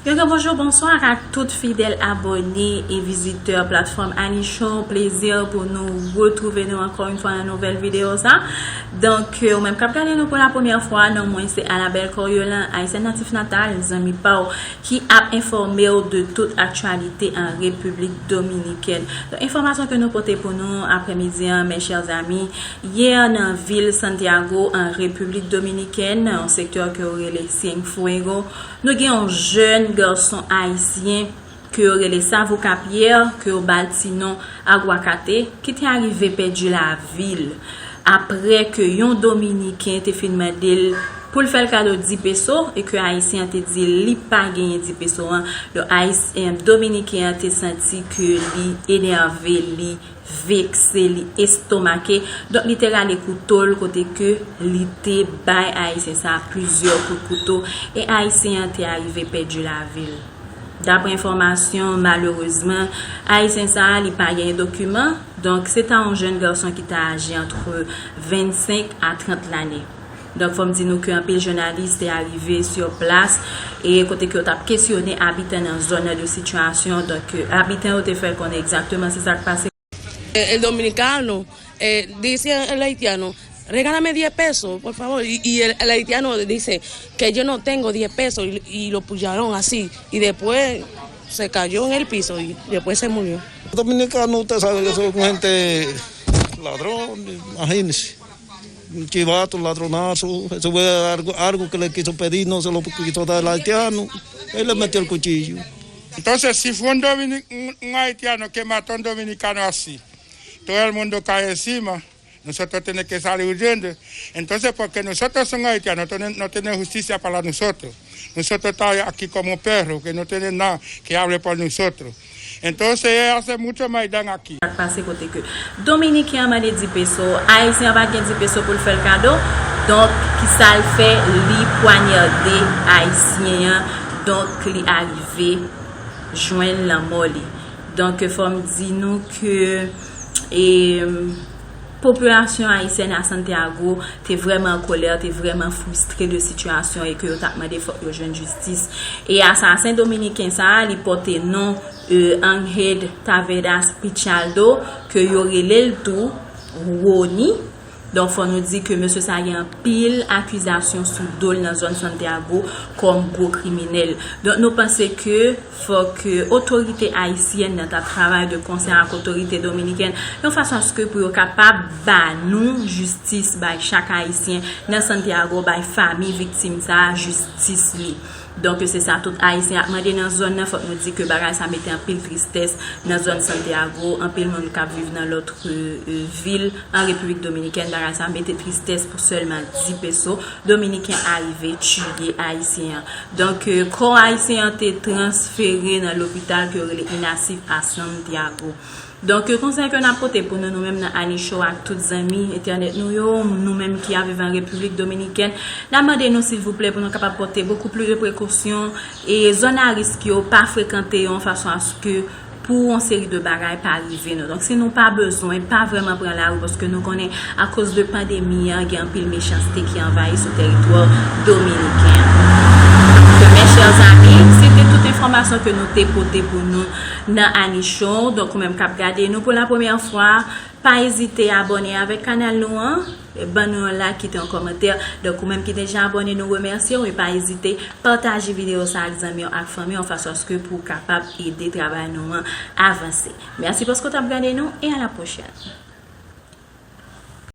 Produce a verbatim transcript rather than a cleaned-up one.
Yo gen bonjou, bonswa ak tout fidèl abòne e vizitè platfòm Annie Show. Plezi pou nou retwouve nou ankò yon fwa nan nouvèl videyo sa. Donk, euh, ou menm k ap gade nou pou la premyè fwa, non mwen se Anabelle Coriolan, Ayisyèn natif natal, zanmi pa w, ki ap enfòme w de tout aktyalite an Repiblik Dominikèn. Donk, enfòmasyon ke nou pote pou nou aprèmidi an, mes chers amis, yè nan vil Santiago, an Repiblik Dominikèn, nan yon sektè ke yo rele Cienfuegos, nou gen yon jèn gason ayisyen ke yo rele Savuka Pierre, ke yo ba l ti non Aguacate, ki te arive pèdi lavi l apre ke yon Dominiken te fin mande l pou l fè l kado dis peso e ke Ayisyen an te di li pa genyen dis peso an. Donk, Ayisyen, Dominiken an te santi ke li enève, li vekse, li estomake. Donk, li te rale kouto l kote ke li te bay Ayisyen sa a plizyè kout kouto e Ayisyen an te arive pèdi lavi l. Daprè enfòmasyon, malerezman, Ayisyen sa a, li pa gen dokiman. Donk, se ta yon jèn gason ki ta aje antre vennsenk a trant lane. Donk, fò m di nou ke anpil jounalis te arive sur plas e kote ke yo t ap kesyone abitan nan zòn nan de sitiyasyon. Donk, abitan yo te fè konnen egzakteman se sa k pase. El dominicano eh, dice al haitiano, regálame diez pesos, por favor. Y, y el, el haitiano dice que yo no tengo diez pesos y, y lo puñalaron así. Y después se cayó en el piso y después se murió. Los dominicanos, usted sabe que son gente ladrón, imagínese. Un chivato, un ladronazo, eso fue algo, algo que le quiso pedir, no se lo quiso dar al haitiano, él le metió el cuchillo. Entonces, si fue un, dominic, un, un haitiano que mató a un dominicano así, todo el mundo cae encima, nosotros tenemos que salir huyendo. Entonces, porque nosotros somos haitianos, no tenemos, no tenemos justicia para nosotros. Nosotros estamos aquí como perros, que no tienen nada que hable por nosotros. Entonces, ellos hacen mucho maidán aquí. Sa k pase kote ke Dominiken an mande dis peso, Ayisyen an pa t gen dis peso pou l fè l kado, donk, ki sa l fè, li pwanyade Ayisyen an, donk, li arive jwenn lanmò li. Donk, fò m di nou ke, e, popilasyon ayisyèn a Santiago te vrèman an kolè, te vrèman fristre de sitiyasyon e ke yo t ap mande fòk yo jwenn jistis. E asasen dominiken sa a, li pòte non, e, Ángel Taveras Pichardo, ke yo rele l tou Rony. Donk, fò nou di ke mesye sa a gen anpil akizasyon sou do l nan zòn Santiago kòm gwo kriminèl. Donk, nou panse ke fòk otorite ayisyèn nan ta travay de konsè ak otorite dominikèn yon fason aske pou yo kapab ba nou jistis, bay chak ayisyen nan Santiago, bay fanmi viktim sa a jistis li. Donk, se sa tout ayisyen ap mande nan zòn nan. Fòk nou di ke bagay sa mete anpil tristès nan zòn Santiago. Anpil moun k ap viv nan lòt, e, e, vil an Repiblik Dominikèn, bagay sa mete tristès pou sèlman dis peso. Dominiken arive tiye ayisyen an. Donk, e, kò ayisyen an te transfere nan lopital ke yo rele Inasif a Santiago. Donk, konsèy ke n ap pote pou nou, nou menm nan Annie Show ak tout zanmi entènèt nou yo, nou menm ki ap viv an Repiblik Dominikèn, n ap mande nou, silvouplè, pou nou kapab pòte bokou plis de prekosyon e zòn a risk yo, pa frekante yo, yon fason aske pou yon seri de bagay pa rive nou. Donk, si nou pa bezwen, pa vrèman pran lari, paske nou konnen, akoz de pandemi an, gen anpil mechanste ki anvayi sou tèritwa dominiken an. Donk, mes chers amis, se te tout enfòmasyon ke nou te pote pou nou nan Annie Show. Donk, ou menm k ap gade nou pou la premyè fwa, pa ezite abòne avèk kanal nou an. Ban nou yon like, kite yon kòmantè. Donk, ou menm ki deja abòne, nou remèsye w. E pa ezite pataje videyo sa ak zanmi w, ak fanmi w, yon fason aske pou w kapab ede travay nou an avanse. Mèsi paske w t ap gade nou, e a la pwochèn.